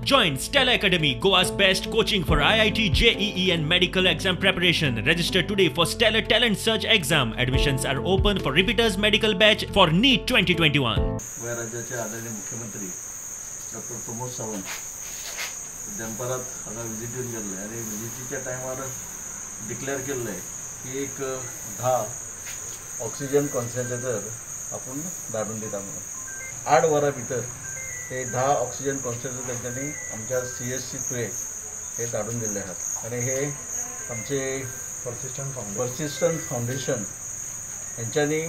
Join Stellar Academy, Goa's best coaching for IIT, JEE and medical exam preparation. Register today for Stellar Talent Search exam. Admissions are open for repeaters medical batch for NEET 2021. Goa राज्याचे आदरणीय मुख्यमंत्री doctor Pramod Sawant दनपारात हांगा visit येवन गेल्ले आनी विजिटीच्या टायमार declare केल्लें की एक 10 ऑक्सिजन कॉन्सन्ट्रेटर आपूण धाडून दिता म्हणून. 8 वरां भितर हे 10 ऑक्सिजन कॉन्सन्ट्रेटर तेंच्यांनी आमच्या CSC तुये हे धाडून दिल्ले आहात आनी हे आमचे पर्सिस्टंट फावंडेशन हेंच्यांनी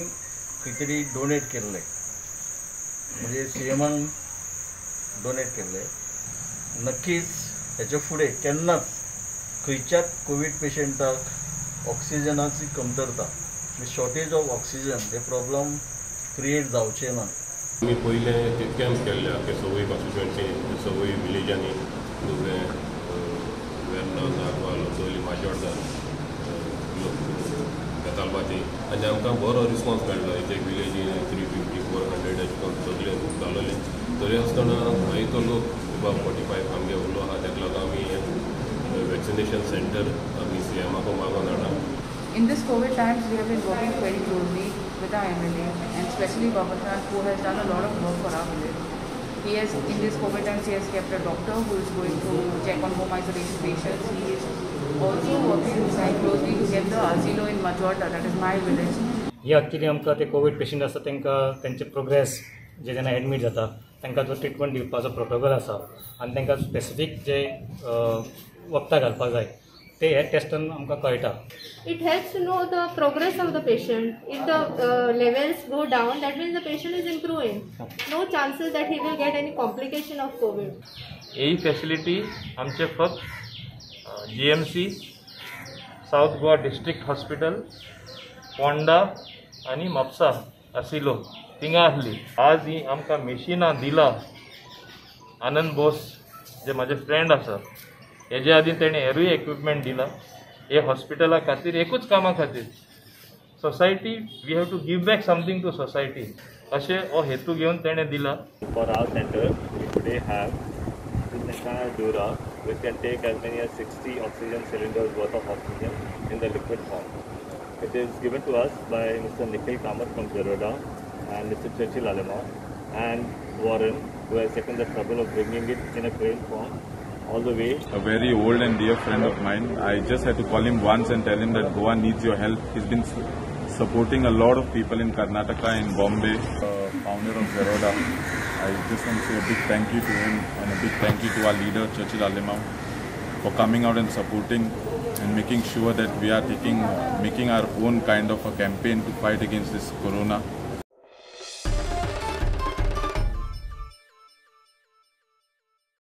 खंय तरी डोनेट केल्ले, म्हणजे CMान डोनेट केल्ले. नक्कीच हेच्या फुडें केन्नाच खंयच्याच कोवीड पेशंटाक ऑक्सिजनाची कमतरता, शॉर्टेज ऑफ ऑक्सिजन हे प्रॉब्लम क्रिएट जावचे ना. आमी पयले ते कॅम्प केल्ले आख्खे सवय कॉन्स्टिट्युएन्सी सवय विलेजांनी, नुवें, वेर्ना, नागवाल, लोटली, माजोड्डा, बेतालबाती, आनी आमकां बरो रिस्पोन्स मेळ्ळो. एक एक विलेजीन 350 400 अशें करून सगळे जालोले. तरी आसतना जायतो लोक एबाव 45 आमगे उरलो आहा, तेका लागून आमी वॅक्सिनेशन सेंटर आमी CMाक मागोन हाडा. In this COVID times, we have been working very closely with our MLA and especially Babashan, who has done a lot of work for our village. He has, in this COVID times, he has kept a doctor who is going to check on home isolation patients. He is also working closely to get the asilo in Majorda, that is my village. हे actually आमकां ते Covid patient आसा तांकां तेंचे progress जे जेन्ना admit जाता तांकां जो ट्रिटमेंट दिवपाचो प्रोटोकॉल आसा आनी तांकां स्पेसिफीक जे वखदां घालपाक जाय ते हे टेस्टान आमकां कळटा. It helps to know the progress of the patient. If the levels go down, that means the patient is improving. No chances that he will get any complication of COVID. He facility आमचे फक्त GMC, South Goa district hospital, Ponda आनी म्हापसा आसिलो थिंगा आसली. आज ही आमकां मेशिनां दिला आनंद बोस जे म्हाजे फ्रेंड आसा, हेजे आदी तेणें हेरूय इक्विपमेंट दिला. हे हॉस्पिटला खातीर एकूच कामा खातीर society we have to give back something to society अशें हो हेतू घेवन तेणें दिला. For our centre we today have this entire dura which can take as many as 60 oxygen cylinders worth of oxygen in the liquid form. It is given to us by Mr. Nikhil Kamath from Zerodha and Mr. Churchill Alemao and Warren, who has taken the trouble of bringing it in a crane form all the way. A very old and dear friend of mine. I just had to call him once and tell him that Goa needs your help. He's been supporting a lot of people in Karnataka and Bombay. Founder of Zerodha. I just want to say a big thank you to him and a big thank you to our leader Churchill Alemao for coming out and supporting and making sure that we are making our own kind of a campaign to fight against this corona.